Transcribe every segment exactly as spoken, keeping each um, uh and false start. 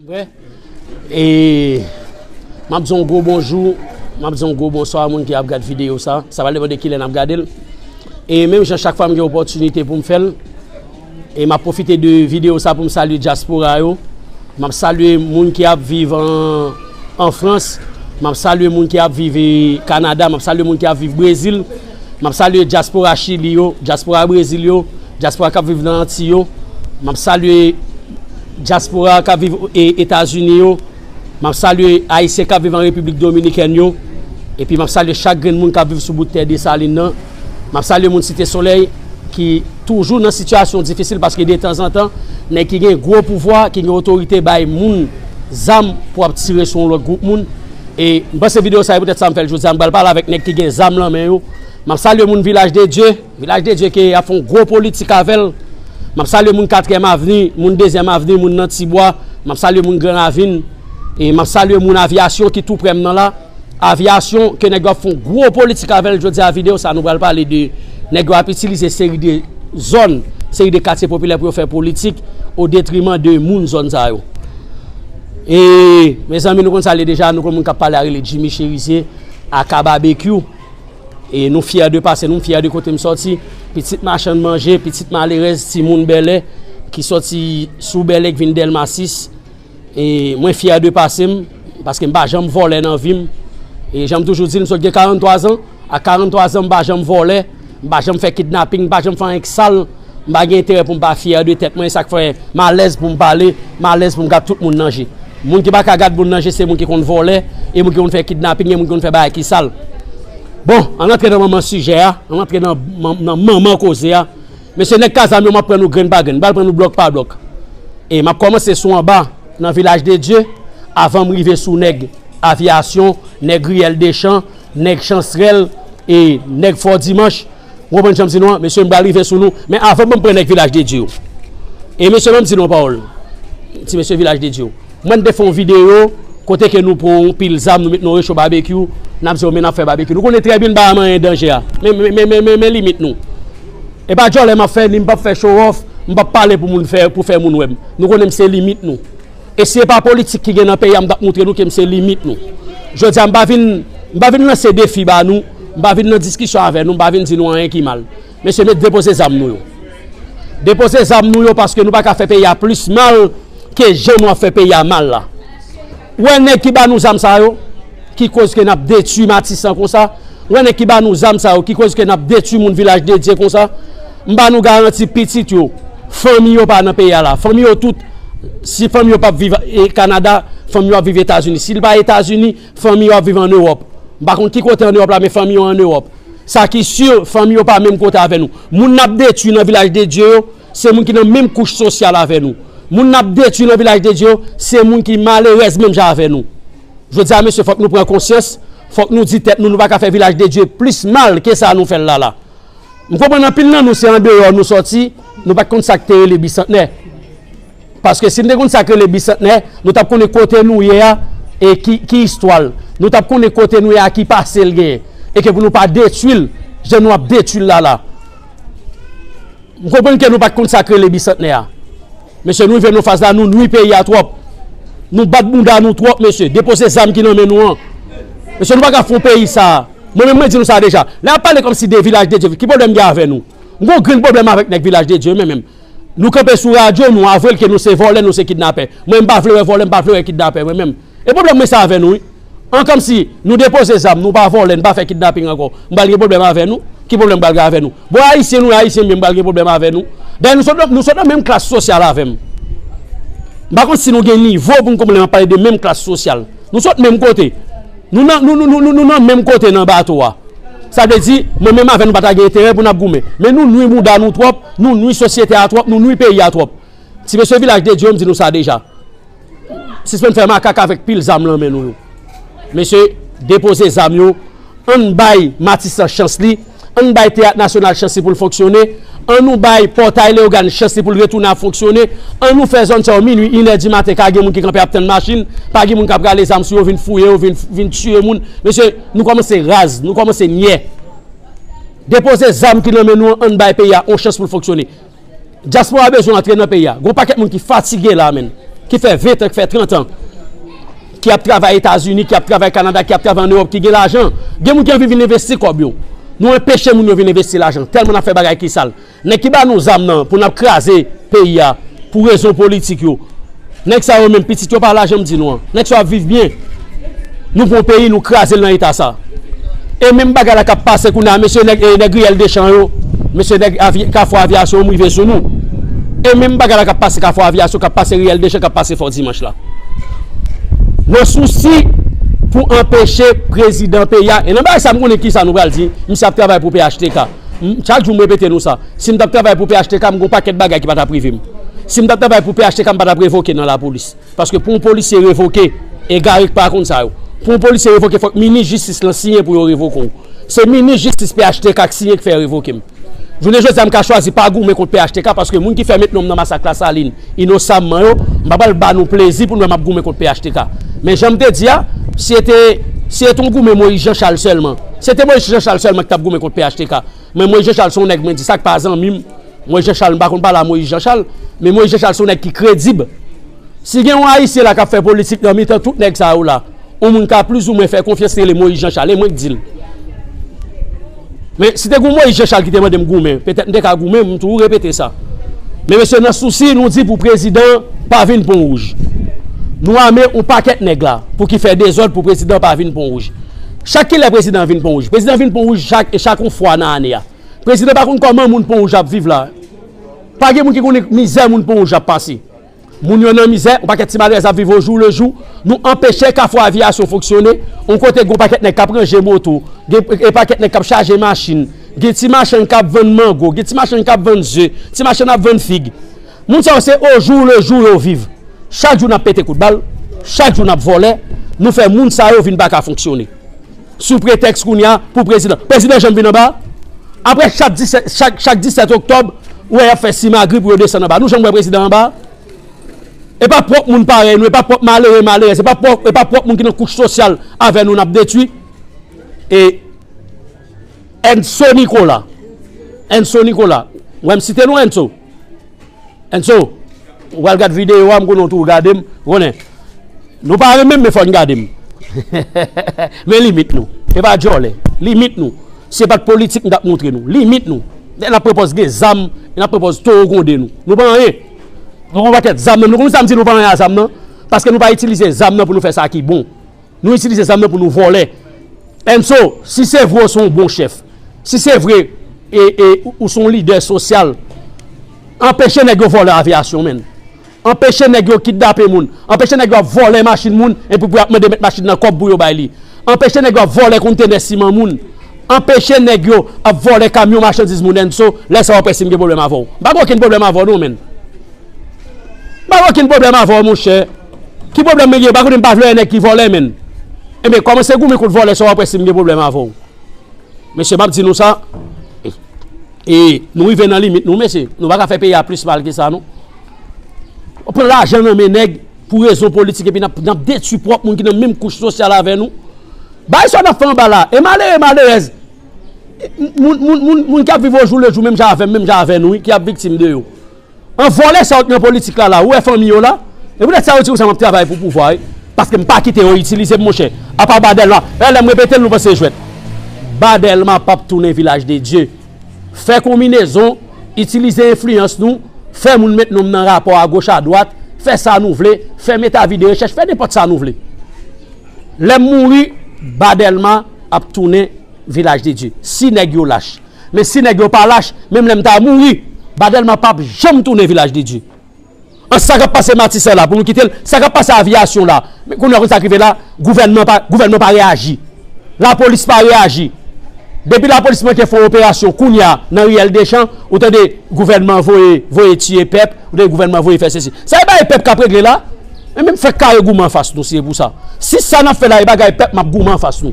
Vre. E m ap di yon gwo bonjou, m ap di yon gwo bonswa a moun ki ap gad videyo sa. Sa pa depann de kilè n ap gade l. E menm jan chak fwa m gen opòtinite pou m fè l, e m ap pwofite de videyo sa pou m salye dyaspora yo. M ap salye moun ki ap viv an, an Frans. M ap salye moun ki ap viv, e, Kanada. M ap salye moun ki ap viv Brezil. M ap salye dyaspora Chili yo, dyaspora Brezil yo, dyaspora k ap viv nan Antiy yo. M ap salye dyaspora k ap viv, e, Etazini yo. M ap salye Ayisyen k ap viv an Repiblik Dominikèn yo. Epi m ap salye chak grenn moun k ap viv sou bout tè Desalin nan. M ap salye moun Site Solèy ki toujou nan sitiyasyon difisil, paske detanzantan, nèg ki gen gwo pouvwa, ki gen otorite bay moun zam pou ap tire sou yon lòt gwoup moun. E m panse videyo sa a, e poutèt sa m fè l jodi a. M pral pale avèk nèg ki gen zam nan men yo. M ap salye moun Vilaj de Dye. Vilaj de Dye ke y ap fè yon gwo politik avè l. M ap salye moun Katriyèm Avni, moun Dezyèm Avni, moun nan Tibwa. M ap salye moun Gran Ravin. E m ap salye moun Avyasyon ki tou prè m nan la. Avyasyon ke nèg yo ap fè yon gwo politik avè l jodi a. Videyo sa a, nou pral pale de nèg yo ap itilize seri de zòn, seri de katye popilè pou yo fè politik o detriman de moun zòn sa yo. E, mezanmi, nou konn sa l ye deja, nou konn moun k ap pale a rele Jimmy Cherizier, aka Babekyou. E nou fyè de pase nou, m fyè de kote m sòti. Pitit machann manje, pitit malerèz, timoun bèlè, ki sòti sou bèlè, k vin Dèlma sis. E mwen fyè de pase m, paske m pa janm vòlè nan vi m. E jan m toujou di l, m sot gen karannntwa zan. A karannntwa zan, m pa janm vòlè, m pa janm fè kidnaping, m pa janm fè anyen k sal. M pa gen enterè pou m pa fyè de tèt mwen, e sa k fè m alèz pou m pale, m alèz pou m gad tout moun nan je. Moun ki pa ka gad moun nan je, se moun ki konn vòlè, e moun ki konn fè kidnaping, e moun ki konn fè bagay ki sal. Bon, ann antre nan manman sijè a, ann antre nan, nan manman koze a. Mesye, nèg k a zam yo, m ap pran nou grenn pa grenn, m pral pran nou blòk pa blòk. E m ap kòmanse sou anba, nan Vilaj de Dye, avan m rive sou nèg Avyasyon, nèg Riyèl Dechan, nèg Chansrèl, e nèg Fò Dimanch. Ou konprann jan m di nou an? Mesye, m pral rive sou nou. Men avan, ban m pran nèg Vilaj de Dye yo. E mesye, ban m di nou yon pawòl. Ti mesye Vilaj de Dye yo. Mwen, m te fè yon videyo kote ke nou pran yon pil zam, nou met nan recho Babekyou, n ap di yo, men n ap fè babekyou. Nou konnen trè byen bagay an danje a. Men, men, men, men, men, men limit nou. E pa djòlè m ap fè, ni m p ap fè show off, m p ap pale pou moun fè, pou fè moun wè m. Nou konnen m se limit nou. E si e pa politik ki gen nan peyi a, m t ap montre nou ke m se limit nou. Jodi a, m pa vin, m pa vin lanse defi ba nou, m pa vin nan diskisyon avè nou, m pa vin di nou anyen ki mal. Mesye, met depoze zam nou yo. Depoze zam nou yo, paske nou pa ka fè peyi a plis mal ke jan nou ap fè peyi a mal la. Ou wè nèg ki ba nou zam sa yo, ki koz ke n ap detwi Matisan konsa, ou wè nèg ki ba nou zam sa yo, ki koz ke n ap detwi moun Vilaj de Dye konsa, m ba nou garanti pitit yo, fanmi yo pa nan peyi a la. Fanmi yo tout, si fanmi yo p ap viv, e, Kanada, fanmi yo ap viv Etazini. Si l pa Etazini, fanmi yo ap viv ann Ewòp. M pa konn ki kote ann Ewòp la, men fanmi yo ann Ewòp. Sa ki si, fanmi yo pa menm kote avè nou. Moun n ap detwi nan Vilaj de Dye yo, se moun ki nan menm kouch sosyal avè nou. Moun n ap detwi nan Vilaj de Dye yo, se moun ki malerèz menm jan avè nou. Jodi a, mesye, fòk nou pran konsyans, fòk nou di tèt nou, nou pa ka fè Vilaj de Dye plis mal ke sa nou fè l la la. M konprann anpil nan nou se andeyò nou sòti, nou pa t konn sa k te rele Bisantnè. Paske si n te konn sa k rele Bisantnè, nou t ap konnen kote nou ye a, e ki, ki istwa l. Nou t ap konnen kote nou ye a, ki pase l genyen. E ke pou nou pa detwi l, jan nou ap detwi l la la. M konprann ke nou pa t konn sa k rele Bisantnè a. Mesye, nou rive nan faz la, nou nwi peyi a twòp. Nou bat bounda nou twòp, mesye. Depoze zam ki nan men nou an. Mesye, nou pa ka fè yon peyi sa. Mwen menm, mwen di nou sa deja. Lè y ap pale kòmsi de Vilaj de Dye, ki pwoblèm gen avè nou? M gon grenn pwoblèm avèk nèg Vilaj de Dye, men menm. Nou kanpe sou radyo, nou avwe l ke nou se vòlè, nou se kidnapè. Mwen, m pa vle wè vòlè, m pa vle wè kidnapè, mwen menm. E pwoblèm mwen se avè nou, wi. An kòmsi, nou depoze zam, nou pa vòlè, nou pa fè kidnaping ankò. M pral gen pwoblèm avè nou? Ki pwoblèm m pral gen avè nou? Bon, Ayisyen nou ye, Ayisyen m ye, m pral gen pwoblèm avè nou? Dayè, nou sot, nou sot nan menm klas sosyal avè m. M pa konn si nou gen nivo pou n konprann lè m ap pale de menm klas sosyal. Nou sot menm kote. Nou nan, nou, nou, nou, nou, nou nan menm kote nan bato a. Sa vle di, mwen menm avè nou pa ta gen enterè pou n ap goumen. Men nou nwi bounda nou twòp, nou nwi sosyete a twòp, nou nwi peyi a twòp. Ti mesye Vilaj de Dye yo, m di nou sa deja. Sispann fè makak avèk pil zam nan men nou yo. Mesye, depoze zam yo. Ann bay Matisan chans li. Ann bay Teyat Nasyonal chans li pou l fonksyone. An nou bay Pòtay Leyogàn chans li pou l retounen ap fonksyone. An nou fè zòn sa yo minui, inè di maten, ka gen moun ki kanpe ap tann machin. Pa gen moun k ap rale zam sou yo, vin fouye yo, vin, vin tiye moun. Mesye, nou kòmanse raz, nou kòmanse nyè. Depoze zam ki nan men nou an, ann bay peyi a yon chans pou l fonksyone. Dyaspora bezwen antre nan peyi a. Gon pakèt moun ki fatige la, menn. ki fè ven tan, ki fè trant an, ki ap travay Etazini, ki ap travay Kanada, ki ap travay ann Ewòp, ki gen lajan. Gen moun ki anvi vin envesti kòb yo. Nou anpeche moun yo vin envesti lajan, tèlman n ap fè bagay ki sal. Nèg ki ba nou zam nan pou n ap kraze peyi a pou rezon politik yo. Nèg sa yo menm, pitit yo pa la, jan m di nou an. Nèg sa yo ap viv byen. Nou pran peyi, nou kraze l nan eta sa. E menm bagay la k ap pase kounye a, mesye nèg, e nèg Riyèl Dechan yo, mesye nèg avi-, Kafou Aviyasyon yo rive sou nou. E menm bagay la k ap pase Kafou Aviyasyon, k ap pase Riyèl Dechan, k ap pase Fò Dimanch la. Nan sousi pou anpeche prezidan peyi a, e nan bagay sa m konnen kisa nou pral di, misye ap travay pou P H T K. M, chak jou m repete nou sa. Si m t ap travay pou P H T K, m gon pakèt bagay ki pa t ap rive m. Si m t ap travay pou P H T K, m pa t ap revoke nan lapolis. Paske pou yon polisye revoke, egare k pa konn sa yo. Pou yon polisye revoke, fòk minis jistis lan siyen pou yo revoke w. Se minis jistis P H T K k siyen k fè revoke m. Jounen jodi a, m ka chwazi pa goumen kont P H T K paske moun ki fè met non m nan masak Lasalin, inosamman yo, m pa pral ba nou plezi pou nou wè m ap goumen kont P H T K. Men jan m te di a, si se te, si se te yon goumen Moyiz Janchal sèlman, si se te Moyiz Janchal sèlman ki t ap goumen kont P H T K, men Moyiz Janchal se yon nèg, mwen di sa k pa zanmi m. Moyiz Janchal, m pa konn pale a Moyiz Janchal, men Moyiz Janchal se yon nèg ki kredib. Si gen yon Ayisyen la k ap fè politik nan mitan tout nèg sa yo la, yon moun ka plizoumwen fè konfyans rele Moyiz Janchal, e mwen k di l. Men si te gen yon Moyiz Janchal ki te mande m goumen, petèt m te ka goumen, m toujou repete sa. Men mesye, nan sousi nou di pou prezidan pa vin Pon Wouj. Nou ame yon pakèt nèg la pou ki fè dezòd pou prezidan pa vin Pon Wouj. Chak kilè prezidan vin Pon Wouj? Prezidan vin Pon Wouj chak, e chak yon fwa nan ane a. Prezidan pa konn kòman moun Pon Wouj ap viv la. Pa gen moun ki konnen mizè moun Pon Wouj ap pase. Moun yo nan mizè, yon pakèt ti malerèz ap viv au jour le jour. Nou anpeche Kafou Aviyasyon fonksyone, yon kote gen pakèt nèg k ap ranje moto, gen e pakèt nèg k ap chaje machin, gen ti machann k ap vann mango, gen ti machann k ap vann ze, ti machann ap vann fig. Moun sa yo se au jour le jour yo viv. Chak jou n ap pete kout bal, chak jou n ap vòlè, nou fè moun sa yo vin pa ka fonksyone. Sou pretèks kounye a pou prezidan. Prezidan janm vin anba? Apre chak disèt, chak, chak disèt oktòb, ou wè y ap fè simagri pou yo desann anba. Nou janm wè prezidan anba? E pa pwòp moun parèy nou, e pa pwòp malere, malerèz, e pa pwòp, e pa pwòp moun ki nan kouch sosyal avè nou n ap detwi. E Enso Nicolas. Enso Nicolas. Ou wè m site non, Enso? Enso, ou pral gad videyo a, m konnen w tou gade m, ou konnen. Nou pa renmen m, men fò n gade m. Men limit nou. E pa djòlè. Limit nou. Si se pa t politik, m t ap montre nou. Limit nou. Lè n ap pran pòz gen zam, lè n ap pran pòz towo gwonde nou. Nou pa anyen. Nou gon pakèt zam nan. Nou konn sa m di nou pa anyen a zam nan? Paske nou pa itilize zam nan pou nou fè sa ki bon. Nou itilize zam nan pou nou vòlè. Enso, si se vre w se yon bon chèf, si se vre e, e, ou, ou se yon lidè sosyal, anpeche nèg yo vòlè aviyasyon, menn. Anpeche nèg yo kidnape moun. Anpeche nèg yo ap vòlè machin moun, epi pou y ap mande mèt machin nan kòb pou yo bay li. Anpeche nèg yo ap vòlè kontenè siman moun. Anpeche nèg yo ap vòlè kamyon machandiz moun, Enso. Lè sa w ap wè si m gen pwoblèm avè w. M pa gen okenn pwoblèm avè w non, menn. M pa gen okenn pwoblèm avè w, monchè. Ki pwoblèm mwen gen? Pa konnen m pa vle wè nèg ki vòlè, menn. Ebyen, kòmanse goumen kont vòlè sa w ap wè si m gen pwoblèm avè w. Mesye, m ap di nou sa. E nou rive nan limit nou, mesye. Nou pa ka fè peyi a plis mal ke sa, non. Ou pran lajan nan men nèg pou rezon politik, epi n ap, n ap detwi pwòp moun ki nan menm kouch sosyal avè nou. Bagay sa n ap fè anba la. E malere, malerèz. Moun, moun, moun, moun k ap viv au jour le jour, menm jan avè m, menm jan avè nou, wi, ki ap viktim de yo. An vòlè sa yo k nan politik la, la, ou wè fanmi yo la? E poutèt sa yo di konsa m ap travay pou pouvwa, wi. Paske m pa kite yo itilize m, monchè. Apa Ba Dèlma. E lè m repete l, nou panse jwèt. Ba Dèlma p ap tounen Vilaj de Dye. Fè konbinezon, itilize enfliyans nou, fè moun met non m nan rapò agoch adwat, fè sa nou vle, fè meta vi de rechèch, fè nenpòt sa nou vle. Lè m mouri, Ba Dèlma ap tounen Vilaj de Dye. Si nèg yo lach. Men si nèg yo pa lach, menm lè m ta mouri, Ba Dèlma p ap janm tounen Vilaj de Dye. An sa k ap pase Matisè la, pou nou kite l, sa k ap pase Aviyasyon la, men kounye a konn sa k rive la, gouvènman pa, gouvènman pa reyaji. Lapolis pa reyaji. Depi lapolis manke fè yon operasyon, kounye a, nan Riyèl Dechan, ou tande gouvènman voye, voye tiye pèp, ou tande gouvènman voye fè sesi. Sa e bagay pèp k ap regle la? Men menm fè kare goumen anfas nou, si e pou sa. Si sa n ap fè la e bagay pèp, m ap goumen anfas nou.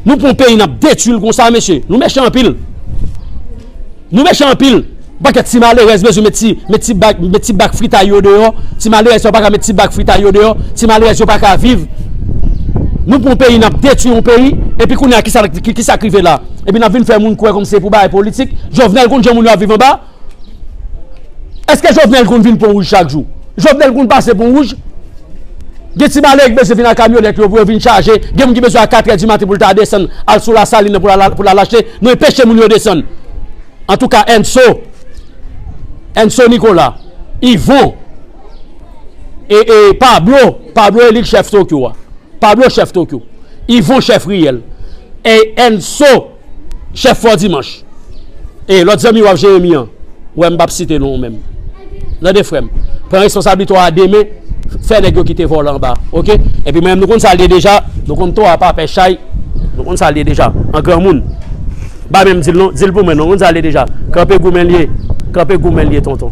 Nou pran peyi, n ap detwi l konsa, mesye. Nou mechan anpil. Nou mechan anpil. Pakèt ti malerèz bezwen met ti, met ti bak, met ti bak fritay yo deyò. Ti malerèz yo pa ka met ti bak fritay yo deyò. Ti malerèz yo pa ka viv. Nou pran peyi, n ap detwi yon peyi. Epi kounye a, kisa, ki, kisa k rive la? Epi n ap vin fè moun kwè kòmsi se pou bagay politik. Jovenel konn jan moun yo ap viv anba? Èske Jovenel konn vin Pon Wouj chak jou? Jovenel konn pase pou wouj. Gen ti malere ki bezwen vin ak kamyonèt yo pou yo vin chaje. Gen moun ki bezwen a katrè di maten pou l ta desann al sou Lasalin nan pou l al pou l al achte. Nou enpeche moun yo desann. Antouka, Enso, Enso Nicolas, Yvon, e, e Pablo, Pablo e li k chèf Tokyo a. Pablo chèf Tokyo. Yvon chèf Riyèl. E Enso chèf Fò Dimanch. E lòt zanmi w ap Jeremi an, wè m p ap site non w menm. Tande frè m. Pran responsablite w a demen, fè nèg yo kite vòlè anba, oke? Epi mwen menm nou konn sa l ye deja, nou konn to a pa pè chay, nou konn sa l ye deja. An granmoun. Ba menm di l non, di l pou mwen non, konn sa l ye deja. Kanpe goumen l ye, kanpe goumen l ye tonton.